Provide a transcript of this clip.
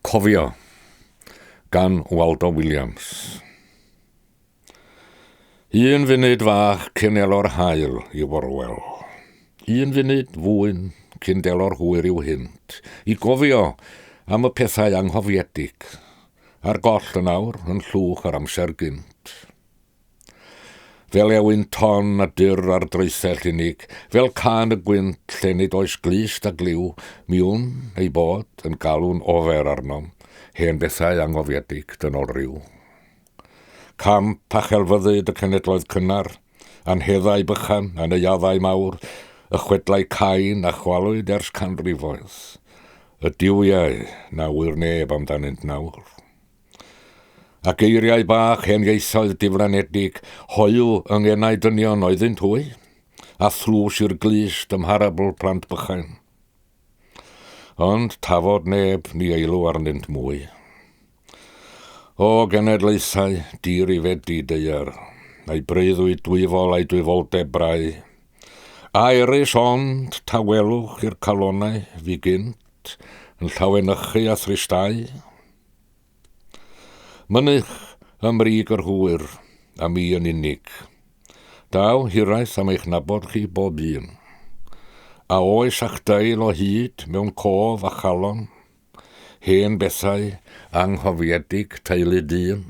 Cofio gan Waldo Williams. Un funud fach cyn elo'r haul i Orwell. Un funud fwyn cyn delo'r hwyr i'w hynt. I gofio am y pethau anghofiedig. Ar goll yn awr yn llwch yr amser gynt. Fel ewyn ton a dur ar draethell unig, fel cân y gwynt lle nid oes glust a glyw, mi wn ei bod yn galw'n ofer arnom, hen bethau anghofiedig dynol ryw. Camp a chelfyddyd y cenedloedd cynnar, anheddau bychan a neuaddau mawr, y chwedlau cain a chwalwyd ers canrifoedd, y duwiau na ŵyr neb amdanynt nawr. A geiriau bach hen ieithoedd diflanedig, hoyw yng ngenau dynion oeddynt hwy, a thlws i'r glust ym mharabl plant bychain. Ond tafod neb ni eilw arnynt mwy. O genedlaethau, dir i fedi daear, a'i breuddwyd dwyfol a'i dwyfoldeb brau. A erys ond tawelwch i'r calonnau fu gynt, yn llawenychu a thristau? Mynych ym mrig yr hwyr, a mi yn unig. Daw hiraeth am eich nabod chi bob un. A oes a'ch dail o hyd mewn cof a chalon, hen bethau anghofiedig teulu dyn?